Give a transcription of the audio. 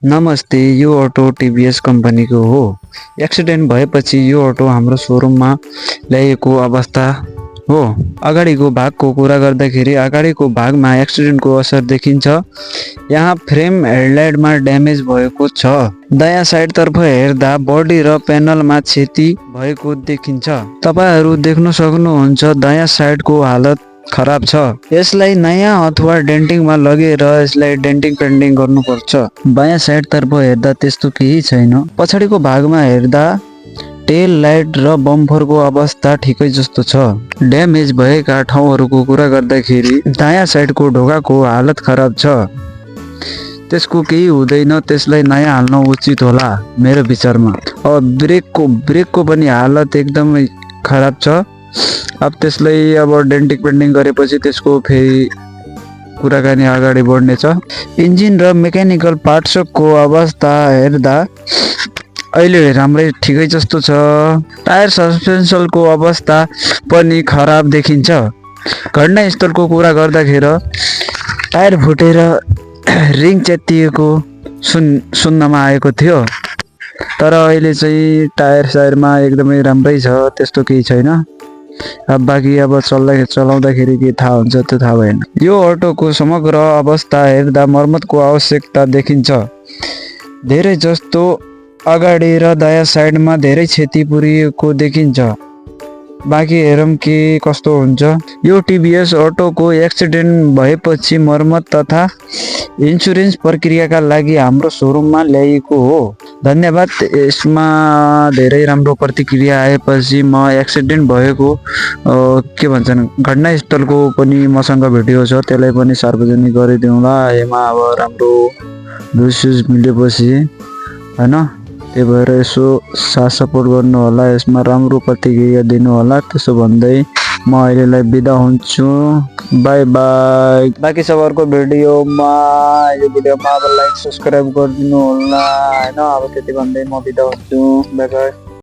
नमस्ते, यो अटो टिभीएस कम्पनीको हो। एक्सिडेन्ट भएपछि यो अटो हाम्रो सोरुममा ल्याइएको अवस्था हो। अगाडिको भागको कुरा गर्दाखेरि अगाडिको भागमा एक्सिडेन्टको असर देखिन्छ। यहाँ फ्रेम हेडलाइटमा ड्यामेज भएको छ। दायाँ साइडतर्फ हेर्दा बडी र प्यानलमा क्षति भएको देखिन्छ। तपाईहरू देख्न सक्नुहुन्छ दायाँ साइडको हालत खराब छ। यसलाई नयाँ अथवा डेन्टिङमा लगेर यसलाई डेन्टिङ पेन्टिङ गर्नुपर्छ। बायाँ साइडतर्फ हेर्दा त्यस्तो केही छैन। पछाडिको भागमा हेर्दा टेल लाइट र बम्फरको अवस्था ठिकै जस्तो छ। ड्यामेज भएका ठाउँहरूको कुरा गर्दाखेरि दायाँ साइडको ढोकाको हालत खराब छ। त्यसको केही हुँदैन, त्यसलाई नयाँ हाल्न उचित होला मेरो विचारमा। ब्रेकको पनि हालत एकदमै खराब छ। अब त्यसलाई डेन्टिङ पेन्टिङ गरेपछि त्यसको फेरि कुराकानी अगाडि बढ्नेछ। इन्जिन र मेकानिकल पार्ट्सको अवस्था हेर्दा अहिले राम्रै ठिकै जस्तो छ। टायर सस्पेन्सनको अवस्था पनि खराब देखिन्छ। घटनास्थलको कुरा गर्दाखेरि टायर फुटेर रिङ च्यातिएको सुन्नमा आएको थियो, तर अहिले चाहिँ टायरमा एकदमै राम्रै छ, त्यस्तो केही छैन। अब बाँकी चलाउँदाखेरि के थाहा हुन्छ त्यो थाहा भएन। यो अटोको समग्र अवस्था हेर्दा मर्मतको आवश्यकता देखिन्छ। धेरै जस्तो अगाडि र दायाँ साइडमा धेरै क्षति पुर्याएको देखिन्छ। बाँकी हेरौँ के कस्तो हुन्छ। यो टिभीएस अटोको एक्सिडेन्ट भएपछि मर्मत तथा इन्सुरेन्स प्रक्रियाका लागि हाम्रो सोरुममा ल्याइएको हो। धन्यवाद। यसमा धेरै राम्रो प्रतिक्रिया आएपछि म एक्सिडेन्ट भएको के भन्छन् घटनास्थलको पनि मसँग भिडियो छ, त्यसलाई पनि सार्वजनिक गरिदिउँला। यसमा राम्रो भ्युज मिलेपछि हैन, त्यही भएर यसो साथ सपोर्ट गर्नु होला, यसमा राम्रो प्रतिक्रिया दिनु होला। त्यसो भन्दै म अहिलेलाई बिदा हुन्छु। By by. बाँकी सबहरूको भिडियोमा अब लाइक सब्सक्राइब गरिदिनु होला हैन। अब त्यति भन्दै म बिदा हुन्छु। By by.